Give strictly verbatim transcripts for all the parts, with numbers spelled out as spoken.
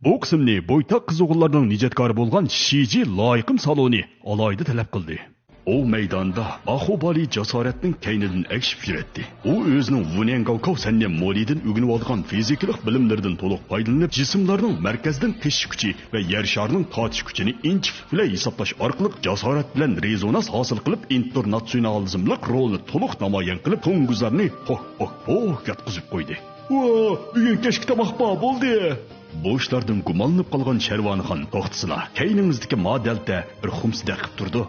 بۇ قىسىمنى بويتاق قىزغۇنلارنىڭ نىجاتكارى بولغان شىجى لايىقىم سالونى ئالاھىدە تەلەپ قىلدى. ئوۋ مەيدانىدا باخۇبالى جاسارەتنىڭ كەينىدىن ئەگىشىپ يۈرەتتى. ئۇ ئۆزىنىڭ ۋۇنيەنگاۋكاۋ سەننى مولىدىن ئۆگىنىۋالغان فىزىكىلىق بىلىملىرىدىن تولۇق پايدىلىنىپ، جىسىملارنىڭ مەركەزدىن قېچىش كۈچى ۋە يەر شارىنىڭ تارتىش كۈچىنى ئىنچىكىلىك بىلەن ھېسابلاش ئارقىلىق جاسارەت بىلەن رېزونانس ھاسىل قىلىپ، ئىنتېرناتسىيونالىزملىق رولىنى تولۇق نامايان قىلىپ، توڭگۇزلارنى پوھ، پوھ، پوھ ياتقۇزۇپ قويدى. ۋا، بۈگۈن كەچكە تاماق بار، بولدى. بۇ ئىشلاردىن گۇمانلىنىپ قالغان شەرۋانىخان توختىسىلا، كەينىڭىزدىكى ما دەلتە بىر خۇمسىدەك قىپ تۇرىدۇ،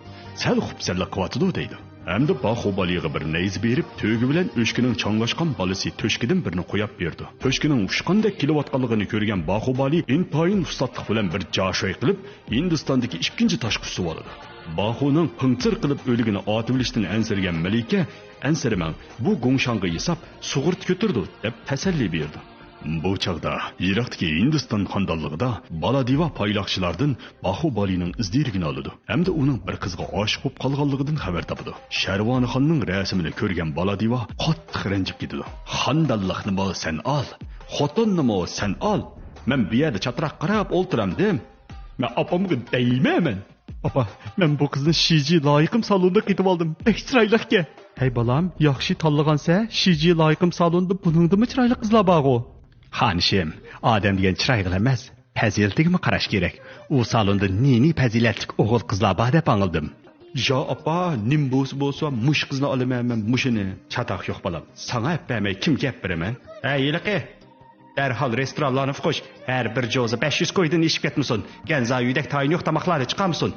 سەل خۇپسەنلىك قىلىۋاتىدۇ دەيدۇ. ھەمدە باخۇبالىغا بىر نەيزە بېرىپ، تۆگە بىلەن ئۆچكىنىڭ چاڭلاشقان بالىسى تۆشكىدىن بىرنى قوياپ بېرىدۇ. تۆشكىنىڭ ئۇچقاندەك كېلىۋاتقانلىقىنى كۆرگەن باخۇبالى ئىنتايىن ئۇستاتلىق بىلەن بىر جاشاي قىلىپ، ھىندىستاندىكى ئىككىنچى تاشقا ئۈسۈۋالىدۇ. باخۇنىڭ پىڭچىر قىلىپ ئۆلۈگىنى ئاتىۋېلىشتىن ئەنسىرىگەن مەلىكە، ئەنسىرىمەڭ، بۇ گۇڭشاڭغا ھېساب سۇغۇرتا كۆتۈرىدۇ، دەپ تەسەللى بېرىدۇ. بۇ چاغدا يىراقتىكى ھىندىستان خانىدانلىقىدا بالادىۋا پايلاقچىلاردىن باخۇبالىنىڭ ئىز دېرىكىنى ئالىدۇ ھەمدە ئۇنىڭ بىر قىزغا ئاشىق بولۇپ قالغانلىقىدىن خەۋەر تاپىدۇ. شەرۋانىخاننىڭ رەسىمىنى كۆرگەن بالادىۋا قاتتىق رەنجىپ كېتىدۇ. خانىدانلىقنىمۇ سەن ئال، خوتۇننىمۇ سەن ئال. مەن بۇ يەردە چاتراق قاراپ ئولتۇرامدىم. مەن ئاپامغا دەيمەن. ئاپا، مەن بۇ قىزنى شىجى لايىقىم سالوندا قېتىۋالدىم. بەك چىرايلىقكەن. ھەي بالام، ياخشى تاللىغانسە، شىجى لايىقىم سالوندا بۇنىڭدىنمۇ چىرايلىق قىزلار بارغۇ. خانىشىم، ئادەم دېگەن چىرايلىق ئەمەس، پەزىلىتىگىمۇ قاراش كېرەك. ئۇ سالوندا نى-نى پەزىلەتلىك ئوغۇل قىزلار بار دەپ ئاڭلىدىم. يا ئاپا، نېمە بولسا بولسا، مۇشۇ قىزنى ئالىمەن مەن مۇشۇنى. چاتاق يوق بالام، ساڭا ئەپ بەرمەي كىم گەپ بېرىمەن؟ ھەي ھېلىقى، دەرھال رېستورانلارنى قوش، ھەر بىر جوزا بەش يۈز كويدىن ئېشىپ كەتمىسۇن، گەنزا يۈدەك تايىنى يوق تاماقلارنى چىقارمىسۇن.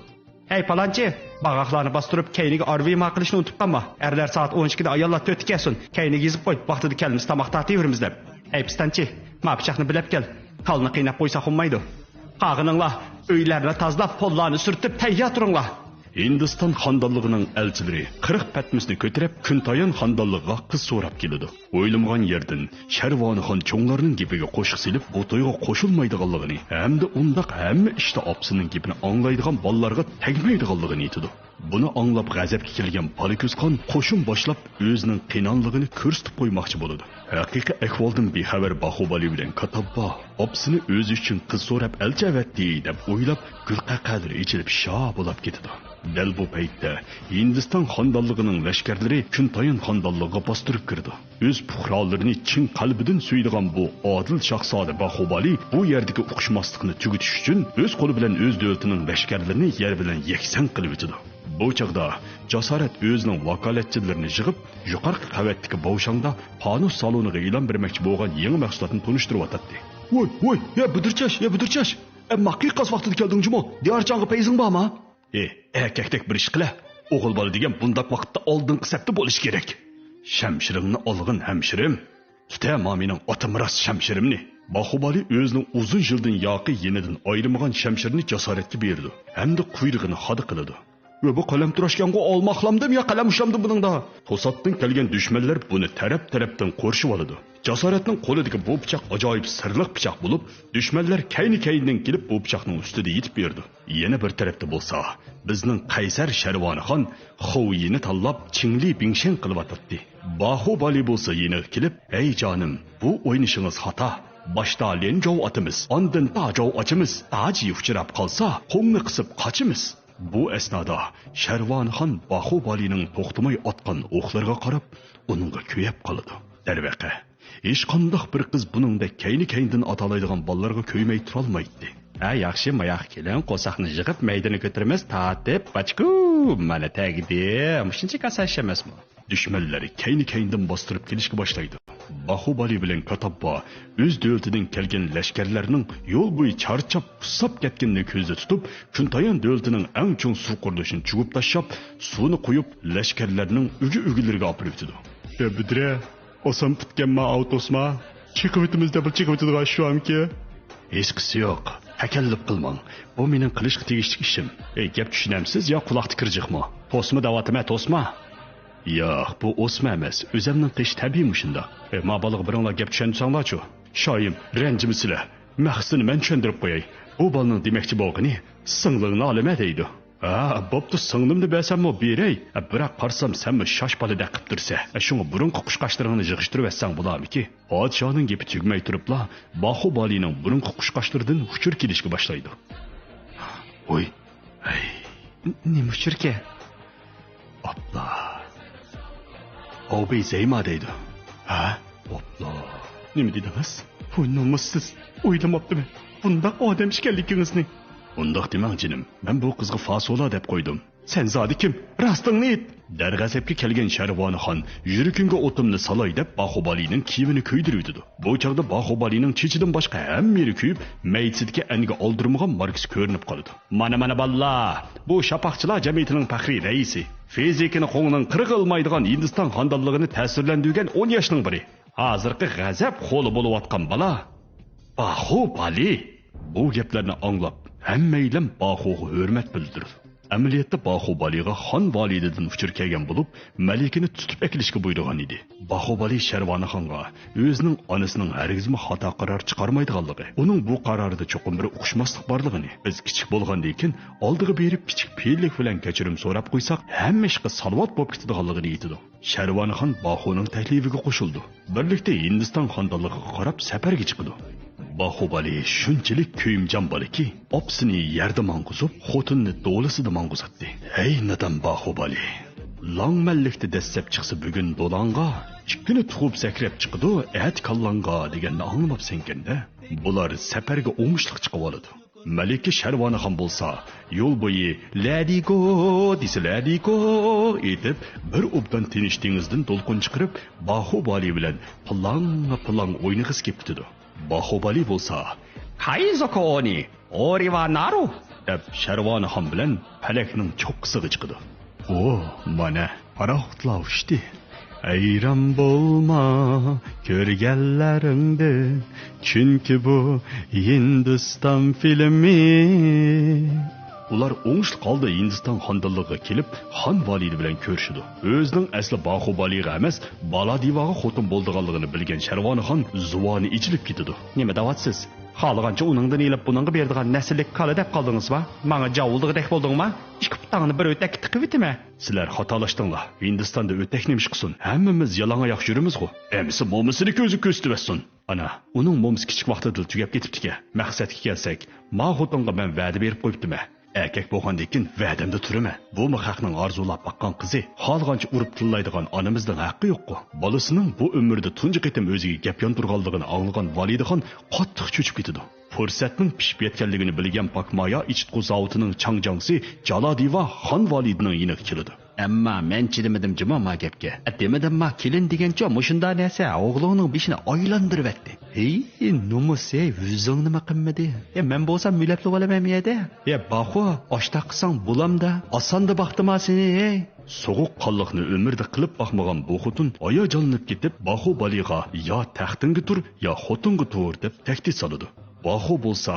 ھەي پالانچى، باغاقلارنى باستۇرۇپ كەينىگە ئارۋىما قىلىشنى ئۇنتۇپ قالما. ئەرلەر سائەت ئون ئىككىدە، ئاياللار تۆتتە كەلسۇن، كەينىگە يېزىپ قوي، ۋاقتىدا كەلمىسە تاماق تارتىۋېرىمىز دەپ. ھەي پىستانچى، ما پىچاقنى بىلەپ كەل، تالنى قىيناپ قويساق ئۇنىمايدۇ. قالغىنىڭلار ئۆيلەرنى تازىلاپ، پوللارنى سۈرتۈپ تەييار تۇرۇڭلار. ھىندىستان خانىدانلىقىنىڭ ئەلچىلىرى قىرىق پەتنۇسنى كۆتۈرۈپ، كۈنتايان خانىدانلىقىغا قىز سوراپ كېلىدۇ. ئويلىمىغان يەردىن شەرۋانىخان چوڭلارنىڭ گېپىگە قوشۇق سېلىپ، بۇ تويغا قوشۇلمايدىغانلىقىنى ھەمدە ئۇنداق ھەممە ئىشتا ئاپىسىنىڭ گېپىنى ئاڭلايدىغان بالىلارغا تەگمەيدىغانلىقىنى ئېيتىدۇ. بۇنى ئاڭلاپ غەزەپكە كەلگەن بالىكۆز خان قوشۇن باشلاپ، ئۆزىنىڭ قېنانلىقىنى كۆرسىتىپ قويماقچى بولىدۇ. ھەقىقىي ئەھۋالدىن بىخەۋەر باخۇبالى بىلەن كاتاببا ئاپىسىنى ئۆزى ئۈچۈن قىز سوراپ ئەلچى ئەۋەتتى دەپ ئويلاپ، گۈلقەقەلىرى ئېچىلىپ شا بولاپ كېتىدۇ. دەل بۇ پەيتتە ھىندىستان خانىدانلىقىنىڭ لەشكەرلىرى كۈنتايان خانىدانلىقىغا باستۇرۇپ كىرىدۇ. ئۆز پۇقرالىرىنى چىن قەلبىدىن سۆيىدىغان بۇ ئادىل شاھزادە باخۇبالى بۇ يەردىكى ئۇقۇشماسلىقنى تۈگىتىش ئۈچۈن ئۆز قولى بىلەن ئۆز دۆلىتىنىڭ لەشكەرلىرىنى يەر بىلەن يەكسان قىلىۋېتىدۇ. بۇ چاغدا جاسارەت ئۆزىنىڭ ۋاكالەتچىلىرىنى يىغىپ، يۇقىرىقى قەۋەتتىكى باۋشاڭدا پانۇس سالونىغا ئېلان بەرمەكچى بولغان يېڭى مەھسۇلاتنى تونۇشتۇرۇۋاتاتتى. ۋوي، ۋوي، يا بۇدۇرچاش، يا بۇدۇرچاش! ئەمما قىيقاس ۋاقتىدا كەلدىڭ جۇمۇ، دىيارچاڭغا پەيزىڭ بارمۇ؟ ئى، ئەركەكتەك بىر ئىش قىلە. ئوغۇل بالا دېگەن بۇنداق ۋاقىتتا ئالدىنقى سەپتە بولۇشى كېرەك. شەمشىرىڭنى ئالغىن، ھەمشىرىم. تۇتە ما مېنىڭ ئاتا مىراس شەمشىرىمنى. باخۇبالى ئۆزىنىڭ ئۇزۇن يىلدىن ياقى يېنىدىن ئايرىمىغان شەمشىرىنى جاسارەتكە بېرىدۇ ھەمدە قۇيرۇقىنى خادا قىلىدۇ. ۋە بۇ قەلەم تۇراشكەنغۇ ئالماقلامدىم يا قەلەم ئۇشلامدىم بۇنىڭدا؟ توساتتىن كەلگەن دۈشمەنلەر بۇنى تەرەپ-تەرەپتىن قورشىۋالىدۇ. جاسارەتنىڭ قولىدىكى بۇ پىچاق ئاجايىپ سىرلىق پىچاق بولۇپ، دۈشمەنلەر كەينى-كەينىدىن كېلىپ بۇ پىچاقنىڭ ئۈستىدە يېتىپ بېرىدۇ. يەنە بىر تەرەپتە بولسا، بىزنىڭ قەيسەر شەرۋانىخان خوۋيىنى تاللاپ چىڭلى بىڭشەن قىلىۋاتاتتى. باخۇبالى بولسا يېنىغا كېلىپ، ھەي جانىم، بۇ ئوينىشىڭىز خاتا. باشتا ليەنجاۋ ئاتىمىز، ئاندىن تاجاۋ ئاچىمىز، تاجى ئۇچراپ قالسا، قوڭنى قىسىپ قاچىمىز. بۇ ئەسنادا شەرۋانىخان باخۇبالىنىڭ توختىماي ئاتقان ئوقلىرىغا قاراپ، ئۇنىڭغا كۆيۈپ قالىدۇ. دەرۋەقە، ھېچقانداق بىر قىز بۇنىڭدەك كەينى-كەينىدىن ئاتالايدىغان بالىلارغا كۆيمەي تۇرالمايتتى. ھە، ياخشى، ماياققا كېلىڭ، قورساقنى يىغىپ، مەيدىنى كۆتۈرىمىز، تارتىپ، باچكۇ! مانا تەگدى. مۇشۇنچىلىك ئاسان ئىش ئەمەسمۇ؟ دۈشمەنلەر كەينى-كەينىدىن باستۇرۇپ كېلىشكە باشلايدۇ. باخۇبالى بىلەن كاتاببا ئۆز دۆلىتىدىن كەلگەن لەشكەرلەرنىڭ يول بويى چارچاپ، ئۇسساپ كەتكىنىنى كۆزدە تۇتۇپ، كۈنتايان دۆلىتىنىڭ ئەڭ چوڭ سۇ قۇرۇلۇشىنى چۇۋۇپ تاشلاپ، سۇنى قۇيۇپ، لەشكەرلەرنىڭ ئۈگە-ئۈگىلىرىگە ئاپىرىۋېتىدۇ. ئە، بۈدرە، ئاسان پۈتكەنما ئاۋتوسما؟ چېقىۋېتىمىز دەپلا چېقىۋېتىدىغان شۇ ئەمكى. ھېچقىسى يوق. تەكەللۇپ قىلماڭ. بۇ مېنىڭ قىلىشقا تېگىشلىك ئىشىم. ئەي، گەپ چۈشىنەمسىز يا قۇلاقتا كىرجىقمۇ؟ توسما دەۋاتىمەن، توسما. ياق، بۇ ئوسما ئەمەس. ئۆزەمنىڭ قېشى تەبىئىي مۇشۇنداق. ئەي، ما بالىغا بىرىڭلار گەپ چۈشەندۈرسەڭلارچۇ؟ شايىم، رەنجىمىسىلە. مەقسىتىنى مەن چۈشەندۈرۈپ قوياي. بۇ بالىنىڭ دېمەكچى بولغىنى، سىڭلىڭنى ئالىمەن دەيدۇ. ھە، بوپتۇ، سىڭلىمنى بەرسەممۇ بېرەي. بىراق قارىسام، سەنمۇ شاش بالىدەك قىپ تۇرسەن. شۇڭا بۇرۇنقى قۇشقاچلىرىڭنى يىغىشتۇرۇۋەتسەڭ بولارمىكى؟ پادىشاھنىڭ گېپى تۈگىمەي تۇرۇپلا، باخۇبالىنىڭ بۇرۇنقى قۇشقاچلىرىدىن ئۇچۇر كېلىشكە باشلايدۇ. ۋوي، ھەي. نېمە ئۇچۇركەن؟ ئاپلا. ئاۋبېي زەيما دەيدۇ. ھە؟ ئاپلا. نېمە دېدىڭىز؟ ۋوي نومۇسسىز. ئويلىماپتىمەن بۇنداق ئادەم ئىكەنلىكىڭىزنى. ئۇنداق دېمەڭ جېنىم. مەن بۇ قىزغا فاسولا دەپ قويدۇم. سەن زادى كىم؟ راستىڭنى ئېيت! دەرغەزەپكە كەلگەن شەرۋانىخان يۈرىكىڭگە ئوتۇمنى سالاي دەپ باخۇبالىنىڭ كىيىمىنى كۆيدۈرۈۋېتىدۇ. بۇ چاغدا باخۇبالىنىڭ چېچىدىن باشقا ھەممە يېرى كۆيۈپ، مەيدىسىدىكى ئەنگە ئالدۇرمىغان ماركىسى كۆرۈنۈپ قالىدۇ. مانا، مانا بالىلار، بۇ شاپاقچىلار جەمئىيىتىنىڭ پەخرىي رەئىسى، فىزىكىنى قوڭنىڭ قىرىغا ئىلمايدىغان ھىندىستان خاندانلىقىنى تەسىرلەندۈرگەن ئون ياشنىڭ بىرى. ھازىرقى غەزەپ خولى بولۇۋاتقان بالا باخۇبالى. بۇ گەپلەرنى ئاڭلاپ، ھەممەيلەن باخۇغا ھۆرمەت بىلدۈرىدۇ. ئەمەلىيەتتە باخۇبالىغا خان ۋالىدىدىن ئۇچۇر كەلگەن بولۇپ، مەلىكىنى تۇتۇپ ئەكېلىشكە بۇيرۇغان ئىدى. باخۇبالى شەرۋانىخانغا ئۆزىنىڭ ئانىسىنىڭ ھەرگىزمۇ خاتا قارار چىقارمايدىغانلىقى، ئۇنىڭ بۇ قارارىدا چوقۇم بىر ئۇقۇشماسلىق بارلىقىنى، بىز كىچىك بولغاندىن كېيىن ئالدىغا بېرىپ كىچىك پېئىللىك بىلەن كەچۈرۈم سوراپ قويساق، ھەممە ئىشقا سالاۋات بولۇپ كېتىدىغانلىقىنى ئېيتىدۇ. شەرۋانىخان باخۇنىڭ تەكلىپىگە قوشۇلىدۇ. بىرلىكتە ھىندىستان خاندانلىقىغا قاراپ سەپەرگە چىقىدۇ. باخۇبالى شۇنچىلىك كۆيۈمجان بالىكى، ئاپىسىنى يەردە ماڭغۇزۇپ، خوتۇنىنى دولىسىدا ماڭغۇزاتتى. ھەي نادان باخۇبالى! لاڭمەنلىكتە دەسسەپ چىقسا بۈگۈن دولاڭغا، ئىككىنى تۇغۇپ سەكرەپ چىقىدۇ ئەتە كاللاڭغا دېگەننى ئاڭلىماپسەنكەندە. بۇلار سەپەرگە ئوڭۇشلۇق چىقىۋالىدۇ. مەلىكە شەرۋانىخان بولسا، يول بويى «لەدىگو» دېسە «لەدىگو» ئېيتىپ، بىر ئوبدان تىنچ دېڭىزدىن دولقۇن چىقىرىپ، باخۇبالى بىلەن پىلاڭ-پىلاڭ ئوينىغۇسى كېلىپ كېتىدۇ. باخۇبالى بولسا، «كايزوكو ئونى، ئورىۋا نارۇ» دەپ، شەرۋانىخان بىلەن پەلەكنىڭ چوققىسىغا چىقىدۇ. ھو، مانا، پاراخوتلار ئۇچتى. ھەيران بولما كۆرگەنلىرىڭدىن، چۈنكى بۇ ھىندىستان فىلىمى. ئۇلار ئوڭۇشلۇق ھالدا ھىندىستان خاندانلىقىغا كېلىپ، خان ۋالىدى بىلەن كۆرۈشىدۇ. ئۆزىنىڭ ئەسلى باخۇبالىغا ئەمەس، بالادىۋاغا خوتۇن بولىدىغانلىقىنى بىلگەن شەرۋانىخان زۇۋانى ئېچىلىپ كېتىدۇ. نېمە دەۋاتىسىز؟ خالىغانچە ئۇنىڭدىن ئېلىپ بۇنىڭغا بېرىدىغان نەسىللىك كالا دەپ قالدىڭىزما؟ ماڭا جاۋۇلدىغۇدەك بولدۇڭما؟ ئىككى پۇتۇڭنى بىر ئۆتەككە تىقىۋېتىمەن. سىلەر خاتالاشتىڭلار. ھىندىستاندا ئۆتەك نېمە ئىش قىلسۇن؟ ھەممىمىز يالاڭ ئاياق يۈرىمىزغۇ. ئەمىسە مومىسىنى كۆزى كۆرسىتىۋەتسۇن. ئانا، ئۇنىڭ مومىسى كىچىك ۋاقتىدىلا تۈگەپ كېتىپتىكەن. مەقسەتكە كەلسەك، ما خوتۇنغا مەن ۋەدە بېرىپ قويۇپتىمەن. ئەركەك بولغاندىن كېيىن ۋەدەمدە تۇرىمەن. بۇمۇ خەقنىڭ ئارزۇلاپ باققان قىزى. خالىغانچە ئۇرۇپ تىللايدىغان ئانىمىزنىڭ ھەققى يوققۇ. بالىسىنىڭ بۇ ئۆمرىدە تۇنجى قېتىم ئۆزىگە گەپ ياندۇرغانلىقىنى ئاڭلىغان ۋالىدىخان قاتتىق چۆچۈپ كېتىدۇ. پۇرسەتنىڭ پىشىپ يەتكەنلىكىنى بىلگەن پاكمايا ئىچىتقۇ زاۋۇتىنىڭ چاڭجاڭسى جالادىۋا خان ۋالىدىنىڭ يېنىغا كېلىدۇ. ئەمما مەن چىدىمىدىم جۇمۇ ما گەپكە. دېمىدىمما، كېلىن دېگەنچۇ مۇشۇنداق نەرسە ئوغلۇڭنىڭ بېشىنى ئايلاندۇرۇۋەتتى. ھېي، نومۇس، ھېي، ئۆزۈڭنىمۇ قىلمىدى. يا، مەن بولسام مۆلەپلىۋالىمەن يەردە. يا، باخۇ، ئاشتاق قىلساڭ بولامدا، ئاساندا باقتىما سېنى، ھېي. سوغۇق قانلىقنى ئۆمرىدە قىلىپ باقمىغان بۇ خوتۇن ھاياجانلىنىپ كېتىپ، باخۇبالىغا يا تەختىڭگە تۇر، يا خوتۇنغا تۇر دەپ تەھدىت سالىدۇ. باخۇ بولسا،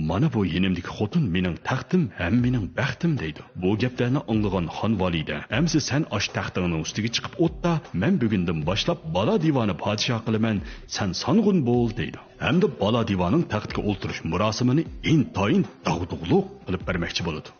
مانا بۇ يېنىمدىكى خوتۇن مېنىڭ تەختىم ھەم مېنىڭ بەختىم دەيدۇ. بۇ گەپلەرنى ئاڭلىغان خان ۋالىدە، ئەمسە سەن ئاش تەختىڭنىڭ ئۈستىگە چىقىپ ئوت تا، مەن بۈگۈندىن باشلاپ بالا دىۋانى پادىشاھ قىلىمەن، سەن سانغۇن بول دەيدۇ. ھەمدە بالا دىۋانىڭ تەختكە ئولتۇرۇش مۇراسىمىنى ئىنتايىن داغدۇغىلىق قىلىپ بەرمەكچى بولىدۇ.